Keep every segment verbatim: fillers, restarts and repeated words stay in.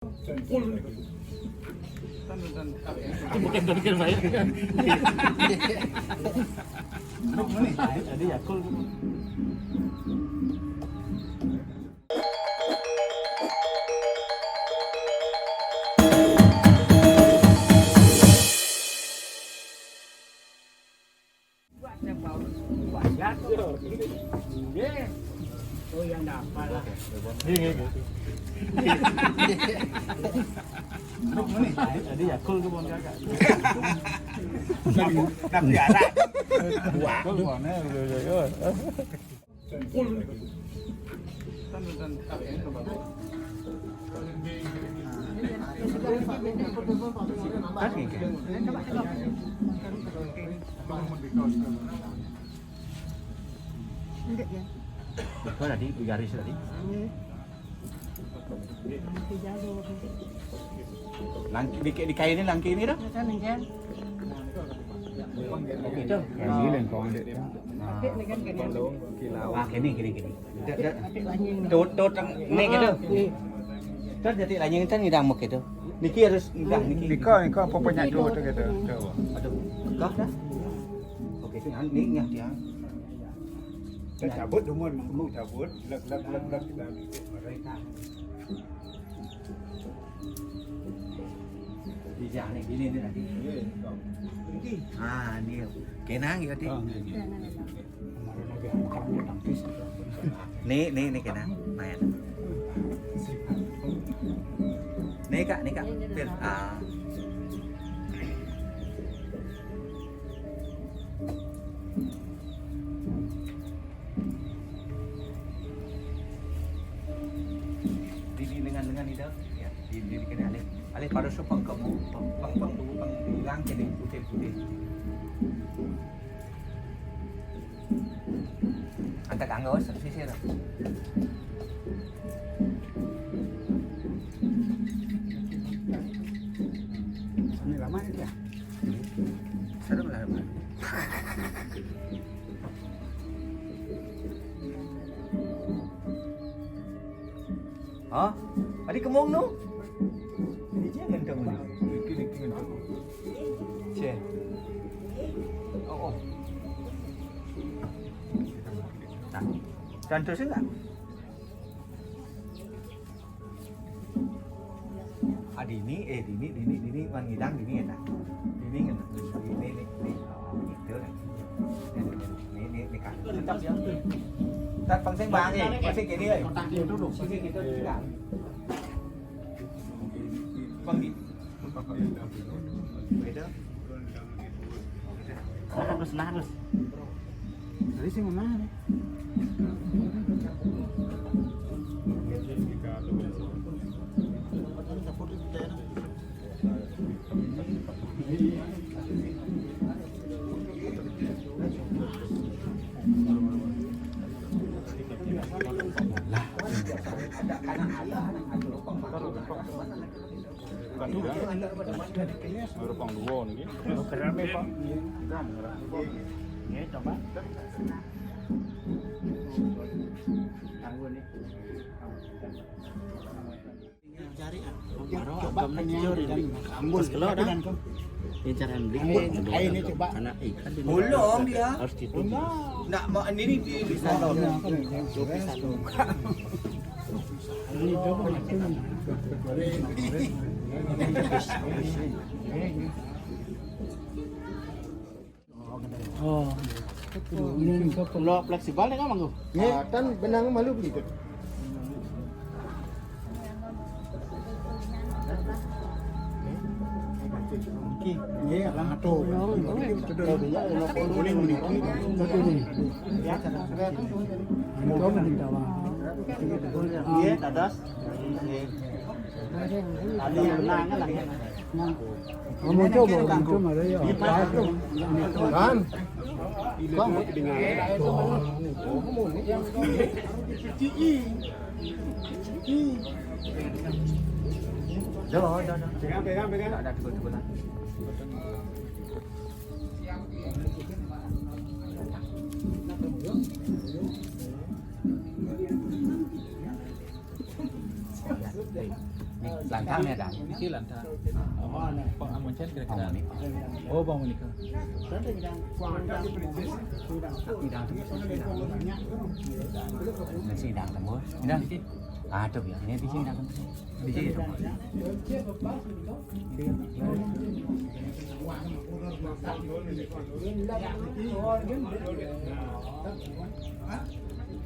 Bukan, bukan, baik. Jadi, jadi Yakult. Oh, yang dapat lah. Iya, iya, iya. Jadi, jadi Yakult ke pohon kakak. Tapi arak. Wah. Yakult pohonnya, iya, iya, iya. Enggak ya? Itu tadi, di garis tadi. Iya. Nanti jauh. Langki, di, di kain ini, langki ini dah. Ya kan, kan? Oke, itu. Ini lengkong, Dek. Pakai ni kan kena. Ah, kini, kini, kini. Dak, dak. Pakai lanying ni. Tut, tut, ni gitu. Ah, ni. Tut jadi lanying kan ngidang muk gitu. Niki harus ngidang niki. Niko, niko apa banyak tut gitu. Tut. Aduh. Kah? Oke, itu yang ni, ni dia. Kita cabut dulu, mangkuk cabut. Gelap, gelap, gelap, gelap. Kita Di sini, gini ni nanti. Ah, ni. Kenang ya, Dik. Ni, ni, ni kenang. Main. Ni, Kak, ni, Kak. Pil. Ah. Di, di lengan-lengan ida, ya, di, di, di kena alih. Alih pada sepang kamu, pang, pang, pang, tu, pang hilang jadi putih-putih. Antak anggo, sisir. Ini lama ni dia. Serem lah, Pak. Ha? Adi kemong tu? Ini jangan kamu ni. Ini, ini, ini. Cek. Oh, oh. Nah. Contoh sih enggak? Ah, dini, eh, dini, dini, dini, mangidang dini ya, nah. Dini, dini, dini, dini, oh, gitu lah. Ini, ini, ini, ini kan. Tetap ya. Tetap pangsing bang, eh, pangsing gini, eh. Pangsing gitu, kan. Bang, di. Beda. Terus, nah, terus. Tadi sih mana nih? Baru pang dua ni. Ini coba. Tangguh ni. Cari ah. Baru coba agam ni kejor ini. Ambus kalau dah. Ini cara beli. Ini coba. Anak ikan di Bolong dia. Harus ditutup. Nak mau ini di, di sana. Ini coba. Oh. Ini lo fleksibel ni kan, Manggu? Ya, kan benang malu beli tu. Okey. Ya, lah tu. Boleh, boleh. Satu ni. Ya, tak ada. Ya, tak ada. Kan? Kau? Dah, dah, dah. Pegang, pegang, pegang. Tak ada, cuba, cuba lah. Lantang ya, Dang? Niki lantang. Oh, kok amun cen kira-kira. Oh, bangun nika. Idang tu, idang. Nasi idang tembus. Idang. Ah, tu ya. Ini bisi idang tembus. Bisi idang tembus.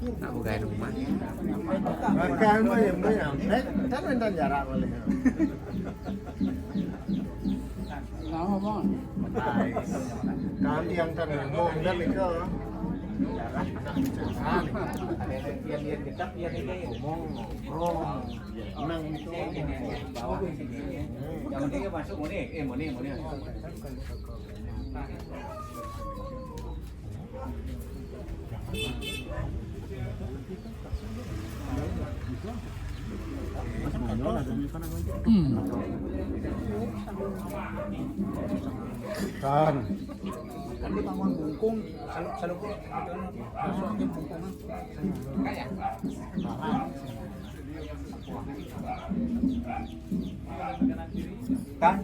Nak bukai rumah. Makan mah yang banyak. Eh, kan minta jarak boleh. Lama banget. Kami yang tadi ngomong dan itu. Ngomong, ngobrol. Yang penting masuk muni, eh muni, muni. Hmm. Kan. Kan bangun bungkung, saluk-saluk, masuk angin bungkung. Kan?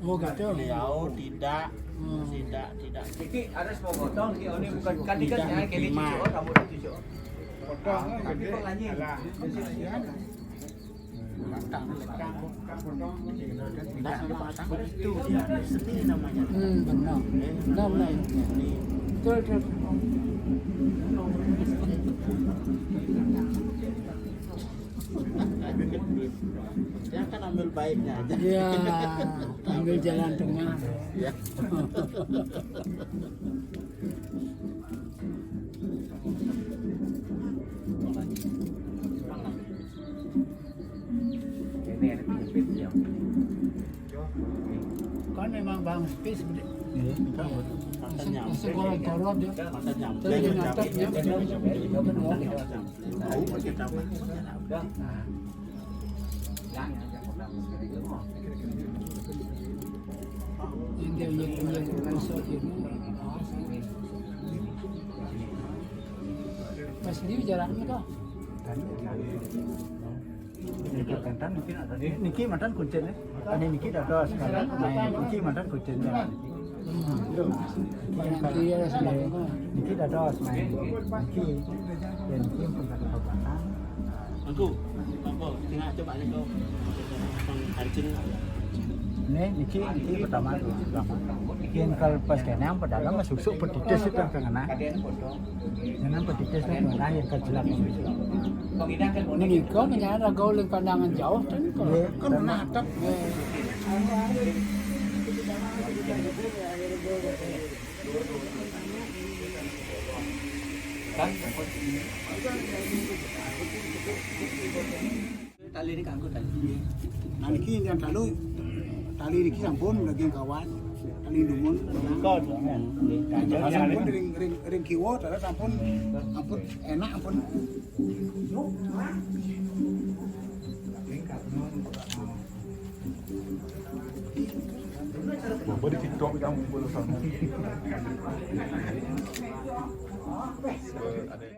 Oh, gitu. Beliau tidak, hmm, tidak, tidak. Iki harus mau potong, iki, oh, ini bukan, kan, ini kan, tidak ya, kayak diterima. Cucu, oh, kamu udah cucu. Potong, tapi gede. Kok lanjut? Alah. Tidak, tidak, tidak. Itu dia, seni namanya. Hmm, benar. Benar, benar. Betul, betul. Dia kan ambil baiknya aja. Iya, ambil jalan tengah. Ya. Kan memang bang space gede. Iya, ini kan buat makan nyampe. Segorong-gorong dia. Makan nyampe. Terus dia nyangkut, nyangkut, nyangkut, nyangkut. Tahu pakai tambah. Yang dia, yang dia, yang dia, yang dia. Pas dia jaraknya kah? Niki tentan mungkin ada. Niki mantan kuncinya. Ane niki dados. Nah, niki mantan kuncinya. Niki dados main. Niki dan niki pun kata kekuatan. Aku, apa? Tengah coba ni kau. Kancing. Ini niki, niki pertama tu. Niki kalau pas kena yang pertama masuk-masuk petitis itu kena. Jangan petitis kan lahir ke jelek. Menika menyang ragaul ring pandangan jauh ten kok. Nggih, kan menatap. Nggih. Tali niki kanggo tali. Nah, niki yang tali, tali niki sampun daging kawat. Tali dumun. Sampun ring, ring, ring kiwa, terus sampun, ampun enak, ampun. Apa di TikTok yang kumpul sama?